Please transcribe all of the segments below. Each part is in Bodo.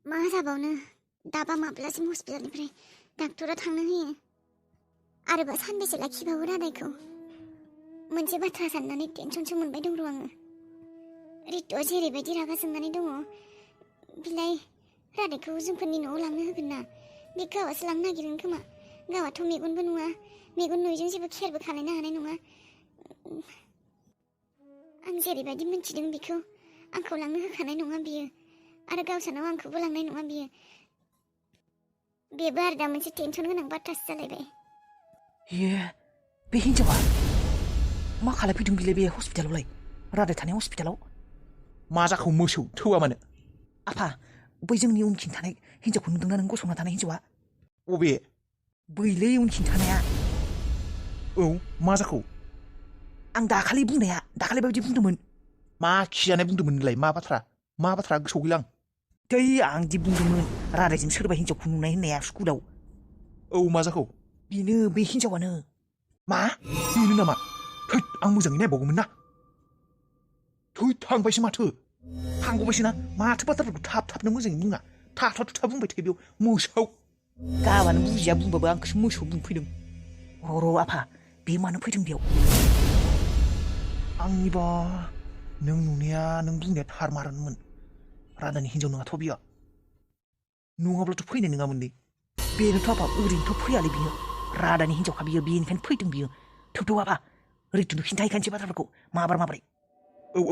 मा जाबावनो दाबा माब्लासिम हस्पिटालनिफ्राय डाक्टरा थांनो होयो आरोबा सानबेसे लाखिबावो रादायखौ मोनसे बाथ्रा साननानै टेनसनसो मोनबाय दं र' आङो रितुआ जेरैबायदि रागा जोंनानै दङ बिलाय रादायखौ जोंफोरनि न'आव लांनो होगोन ना बे गावासो लांनो नागिरगोन खोमा गावाथ' मेगनबो नुवा मेगन नुयैजों जेबो खेरबो खालायनो हानाय नङा आं जेरैबायदि मिन्थिदों बेखौ आंखौ लांनो होखानाय नङा बियो आरो गावसानाव आंखौबो लांनाय नङा बियो बेबो आरो दा मोनसे टेनसन गोनां बाथ्रासो जालायबाय बे हिन्जावा मा खालायफैदों बिलाय बे हस्पिटालावलाय रादाय थानाय हस्पिटालाव मा जाखौ मोसौ थौआ मानो आफा बै जोंनि उनखिं थानाय हिन्जावखौ नुदोंना नों गसंना थानाय हिन्जावा अबे बैलै उनखिं थानाया औ मा जाखौ आं दाखालि बायदि बुंदोंमोन मा खिजानाय बुंदोंमोन नोंलाय मा बाथ्रा गोसोआव गैला आं दि बुंदोंमोन रादायजों सोरबा हिन्जावखौ नुनाय होननाया स्कुलाव औ मा जाखौ बेनो बे हिन्जावानो मा बेनो नामा थैद आं मोजाङै नायबावगौमोन ना थैद थांबायसो माथो थांगौबायसो ना माथो बाथ्राफोरखौ थाबनो मोजाङै बुङा थाब बुंबाय थायो बेयाव मोसौ गावानो बुजिया बुंबाबो आंखौसो मोसौ बुंफैदों र' आफा बे मानो फैदों बेयाव आंनिबा नों बुंनाया थार मारानमोन रादानि हिन्जाव नङाथ' बियो नङाब्लाथ' फैनाय नङामोनलै बेनोथ' आफा ओरैनोथ' फैयालै बियो रादानि हिन्जावखा बियो बेनिखायनो फैदों बियो थौथ' आफा रितुनो खिन्थाहैखानोसै बाथ्राफोरखौ माबोरै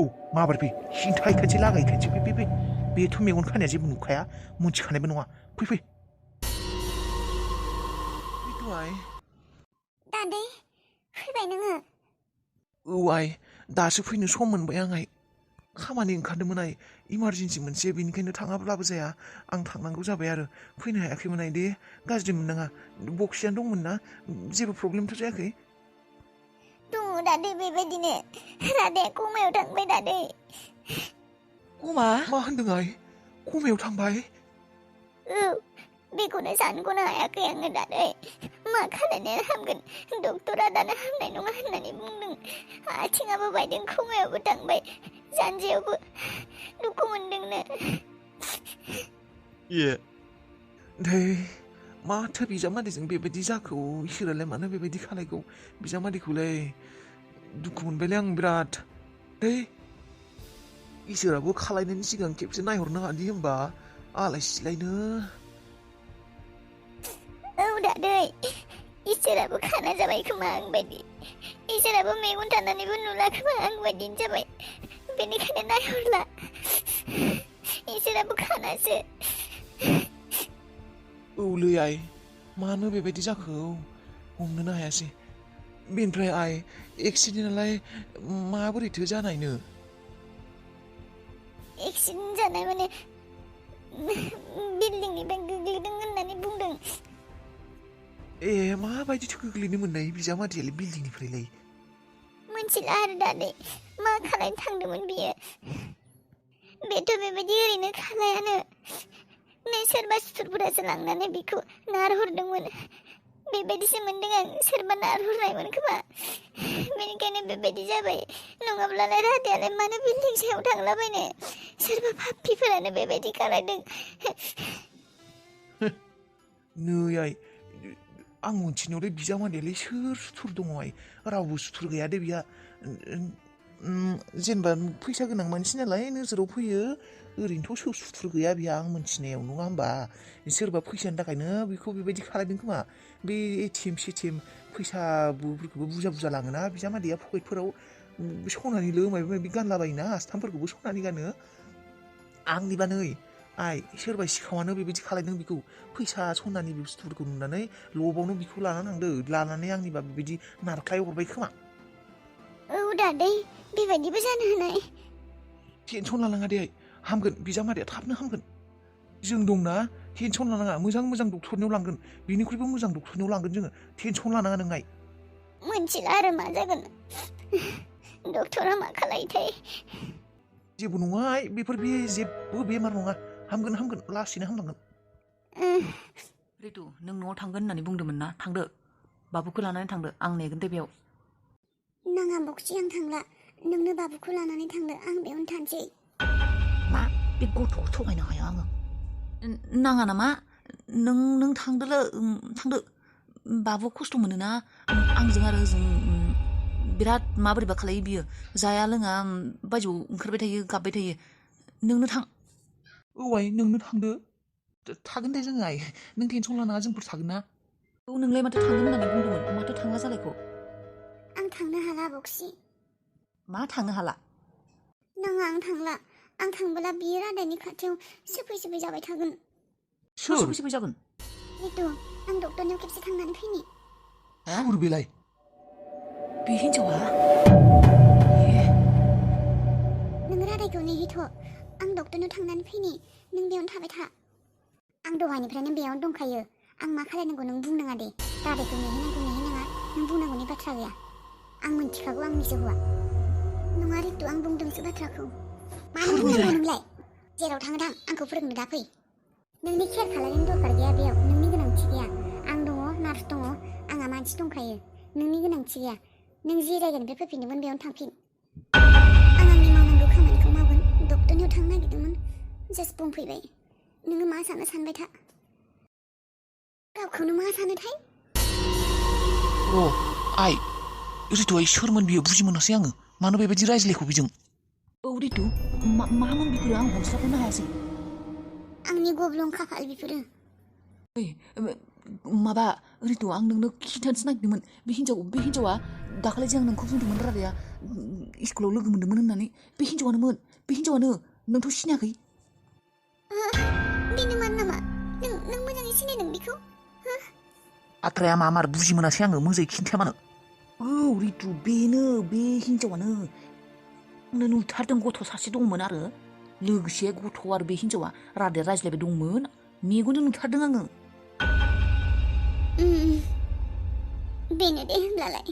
औ माबोरै फै खिन्थाहैखानोसै लागायखानोसै फै बेथ' मेगन खानाया जेबो नुखाया मोनथिखानायबो नङा फै दादै फैबाय नोङो औ आइ दासो फैनो सम मोनबाय आंहाय खामानि ओंखारदोंमोन आइ इमारजेन्सि मोनसे बेनिखायनो थाङाब्लाबो जाया आं थांनांगौ जाबाय आरो फैनो हायाखैमोन आइ दे गाज्रि मोननाङा बक्सियानो दंमोन ना जेबो प्रब्लेमथ' जायाखै दङ दादै बेबायदिनो रादाया कमायाव थांबाय दादै कमा मा होनदों आइ कमायाव थांबाय औ बेखौनो सानग'नो हायाखै आङो दादै मा खालायनाया हामगोन डक्टरा दानो हामनाय नङा होननानै बुंदों आथिङाबो बायदों खोमायावबो थांबाय जानजियावबो दुखु मोनदोंनो दे माथो बिजामादैजों बेबायदि जाखौ इसोरालाय मानो बेबायदि खालायगौ बिजामादैखौलाय दुखु मोनबायलै आं बिराद दे इसोराबो खालायनायनि सिगां खेबसे नायहरनो हादि होमबा आलाय सिलायनो औ दादै इसोराबो खाना जाबाय खोमा आं बायदि इसोराबो मेगन थानानैबो नुला खोमा आं बायदिनो जाबाय बेनिखायनो नायहरला इसोराबो खानासो औलै आइ मानो बेबायदि जाखो हमनोनो हायासै बेनिफ्राय आइ एक्सिडेन्टआलाय माबोरैथो जानायनो एक्सिडेन्ट जानाय माने बिल्डिंनिफ्राय गोग्लैदों होननानै बुंदों माबायदिथो गोग्लैनो मोननाय बिजामादैयालाय बिल्डिंनिफ्रायलाय मोनथिला आरो दादै मा खालायनो थांदोंमोन बियो बेथ' बेबायदि ओरैनो खालायानो नै सोरबा सुथुरफोरासो लांनानै बेखौ नारहरदोंमोन बेबायदिसो मोनदों आं सोरबा नारहरनायमोन खोमा बेनिखायनो बेबायदि जाबाय नङाब्लालाय रादायालाय मानो बिल्डिं सायाव थांलाबायनो सोरबा पाप्पिफोरानो बेबायदि खालायदों नै आइ आं मोनथिनायावलाय बिजामादैयालाय सोर सुथुर दङ आइ रावबो सुथुर गैया दे बिहा जेनेबा फैसा गोनां मानसि नालाय नोजोराव फैयो ओरैनोथ' सोर सुथुर गैया बिहा आं मोनथिनायाव नङा होमबा सोरबा फैसानि थाखायनो बेखौ बेबायदि खालायदों खोमा बे एटिएम सेटिएम फैसाफोरखौबो बुरजा लाङोना बिजामादैया पकेटफोराव सनानिल' माबा माबि गानलाबायोना आस्थामफोरखौबो सनानि गानो आंनिबा नै आइ सोरबा सिखावानो बेबायदि खालायदों बेखौ फैसा सनानि बुस्थुफोरखौ नुनानै लबावनो बेखौ लानानै थांदो लानानै आंनिबा बेबायदि नारख्लाय हरबाय खोमा औ दादै बेबायदिबो जानो हानाय टेनसन लानाङा दे आइ हामगोन बिजामादैया थाबनो हामगोन जों दंना टेनसन लानाङा मोजां डक्टरनियाव लांगोन बेनिख्रुइबो मोजां डक्टरनियाव लांगोन जोङो टेनसन लानाङा नों आइ मोनथिला आरो मा जागोन डक्टरा मा खालायथाय जेबो नङा आइ बेफोर बे जेबो बेमार नङा हामगोन लासैनो हामलांगोन रितु नों न'आव थांगोन होननानै बुंदोंमोन ना थांदो बाबुखौ लानानै थांदो आं नेगोन दे बेयाव नाङा बक्सि आं थांला नोंनो बाबुखौ लानानै थांदो आं बेयावनो थानोसै मा बे गथ'खौ थगायनो हाया आङो नाङा नामा नों थांदो बाबु खस्थ' मोनोना आंजों आरो ओजों बिराद माबोरैबा खालायो बियो जाया लोङा बायजोआव ओंखारबाय थायो गाबबाय थायो नोंनो थां औ आइ नोंनो थांदो थागोन दे जोङो आइ नों टेनसन लानाङा जोंफोर थागोन ना औ नोंलाय माथो थांगोन होननानै बुंदोंमोन माथो थांला जालायखौ आं थांनो हाला बक्सि मा थांनो हाला नाङा आं थांला आं थांबोला बियो रादानि खाथियाव सोफै जाबाय थागोन सोर सोफै जागोन जितु आं डक्टरनियाव खेबसे थांनानै फैनि सोर बेलाय बे हिन्जावा नों रादायखौ नेहैथ' आं डक्टरनियाव थांनानै फैनि नों बेयावनो थाबाय था आं दहायनिफ्रायनो बेयावनो दंखायो आं मा खालायनांगौ नों बुंनाङा दे रादायखौ नेहैनाङा नों बुंनांगौनि बाथ्रा गैया आं मिन्थिखागौ आंनिसो हौवा नङा रितु आं बुंदोंसो बाथ्राखौ मानो बुंनांगौ नोंलाय जेराव थाङो थां आंखौ फोरोंनो दा फै नोंनि केयार खालामनायनि दरखार गैया बेयाव नोंनि गोनांथि गैया आं दङ नार्स दङ आंहा मानसि दंखायो नोंनि गोनांथि गैया नों जे जायगानिफ्राय फैफिनदोंमोन बेयावनो थांफिन आं आंनि मावनांगौ खामानिखौ मावगोन डक्टरनियाव थांनो नागिरदोंमोन जास्ट बुंफैबाय नोङो मा सानो सानबाय था गावखौनो मा सानोथाय र' आइ रितु आइ सोरमोन बियो बुजि मोनासै आङो मानो बेबायदि रायज्लायखौ बिजों औ रितु मामोन बेफोरो आं हमस्लाबनो हायासै आंनि गब्लं खाफाल बेफोरो माबा रितु आं नोंनो खिन्थानोसो नागिरदोंमोन बे हिन्जावा दाखालि जे आं नोंखौ बुंदोंमोन रादाया स्कुलाव लोगो मोन्दोंमोन होननानै बे हिन्जावानो नोंथ' सिनायाखै बे नोंमान नामा नों मोजाङै सिनायदों बेखौ बाथ्राया मार बुजि मोनासै आङो मोजाङै खिन्थाया मानो औ रितु बेनो बे हिन्जावानो आंनो नुथारदों गथ' सासे दंमोन आरो लोगोसे गथ' आरो बे हिन्जावा रादाया रायज्लायबाय दंमोन मेगनजों नुथारदों आङो बेनो दे होनब्लालाय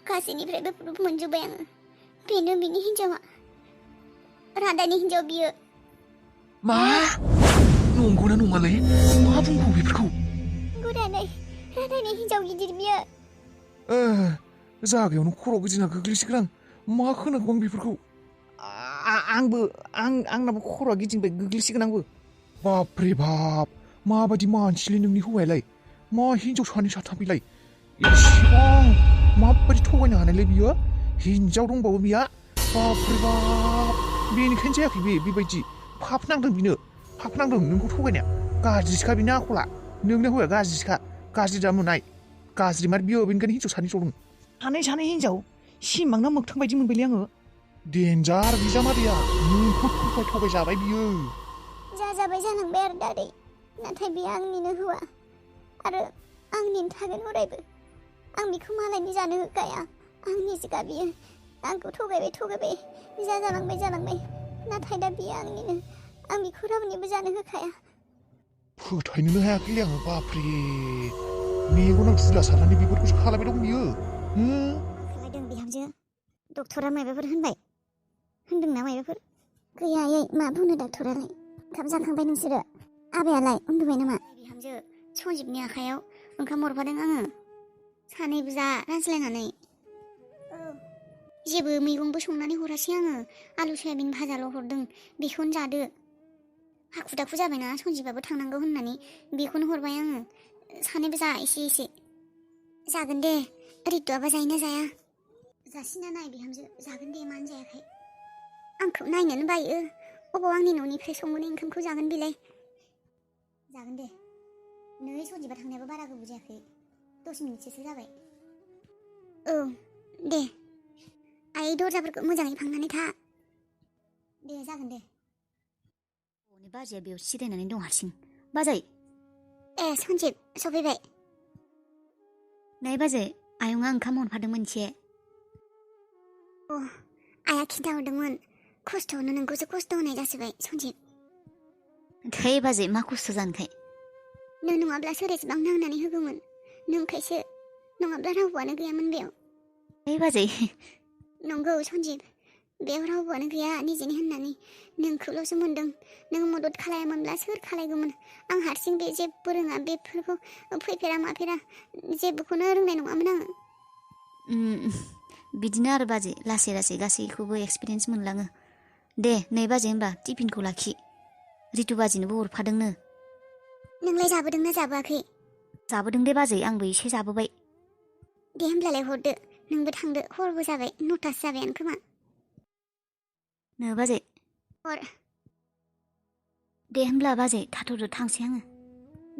गासैनिफ्रायबो प्रुफ मोनजोब्बाय आङो बेनो बिनि हिन्जावा रादानि हिन्जाव बियो मा नंगौना नङालै मा बुंगौ बेफोरखौ रादानि हिन्जाव गिदिर बियो जागायावनो खर' गिदिंना गोग्लैसिगोन आं मा खोनागौ आं बेफोरखौ आंनाबो खर'आ गिदिंबाय गोग्लैसिगोन आंबो बापरे बाप माबायदि मानसिलै नोंनि हौवायालाय मा हिन्जाव सानै साथाम बेलाय एसेबां माबायदि थगायनो हानायलाय बियो हिन्जाव दंबावो बिया बापरे बाप बेनिखायनो जायाखै बेबायदि फाफ नांदों नोंखौ थगायनाया गाज्रिसोखा बिनि आखला नोंनि हौवाया गाज्रिसोखा गाज्रि दामोनाय गाज्रि मार बियो बेनिखायनो हिन्जाव सानै जदों सानै हिन्जाव सिमांना मोगथां बायदि मोनबायलै आङो देन्जार बिजामादैया नोंखौ थगायजाबाय बियो जाजाबाय जालांबाय आरो दादै नाथाय बियो आंनिनो हौवा आरो आंनिनो थागोन अरायबो आं बिखौ मालायनि जानो होखाया आंनि जिगा बियो आंखौ थगायबाय जालांबाय नाथाय दा बियो आंनिनो आं बिखौ रावनिबो जानो होखाया फोथायनोनो हायाखैलै आङो बापरे मेगनाव धुला सारनानै बेफोरखौसो खालामबाय दं बियो खालायदों बिहामजो डक्टरा माबाफोर होनदोंना माबाफोर गैयायै मा बुंनो डक्टरालाय ओंखाम जाखांबाय नोंसोरो आबायालाय उन्दुबाय नामा बिहामजो सन्जिबनि आखायाव ओंखाम हरफादों आङो सानैबो जा रानज्लायनानै जेबो मैगंबो संनानै हरासै आङो आलु सयाबिन भाजाल' हरदों बेखौनो जादो हाखु दाखु जाबायना सन्जिबाबो थांनांगौ होननानै बेखौनो हरबाय आङो सानैबो जा एसे जागोन दे रितुआबा जायोना जाया जासिना नाय बिहामजो जागोन दे मानो जायाखै आंखौ नायनोनो बायो अबाव आंनि न'निफ्राय संबोनाय ओंखामखौ जागोन बेलाय जागोन दे नै सन्जिबा थांनायाबो बारा गोबाव जायाखै 10 मिनिटसो जाबाय औ दे आइ दरजाफोरखौ मोजाङै फांनानै था दे जागोन दे बाजैया बेयाव सिरायनानै दं हारसिं बाजै सन्जिब सफैबाय नै बाजै आयंआ ओंखाम हरफादों मोनसे आइया खिन्थाहरदोंमोन खस्थ'आवनो नोंखौसो खस्थ' होनाय जासिबाय सन्जिब थै बाजै मा खस्थ' जानोखाय नों नङाब्ला सोर एसेबां नांनानै होगौमोन नोंखायसो नङाब्ला रावबोआनो गैयामोन बेयाव थै बाजै नंगौ सन्जिब बेयाव रावबोआनो गैया निजेनि होननानै नोंखौल'सो मोनदों नों मदद खालायामोनब्ला सोर खालायगौमोन आं हारसिं बे जेबो रोङा बेफोरखौ फैफेरा माफेरा जेबोखौनो रोंनाय नङामोन आङो बिदिनो आरो बाजै लासै गासैखौबो एक्सपिरियेन्स मोनलाङो दे नै बाजै होनबा टिफिनखौ लाखि रितु बाजिनोबो हरफादोंनो। नोंलाय जाबोदोंना जाबोआखै? जाबोदों दे बाजै, आंबो एसे जाबोबाय। दे होमब्लालाय हरदो, नोंबो थांदो, हरबो जाबाय, 9थासो जाबायानो खोमा। नो बाजै। हर। दे होमब्ला बाजै थाथ'दो, थांसै आङो।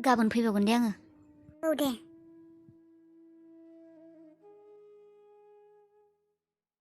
गाबोन फैबावगोन दे आङो। औ दे।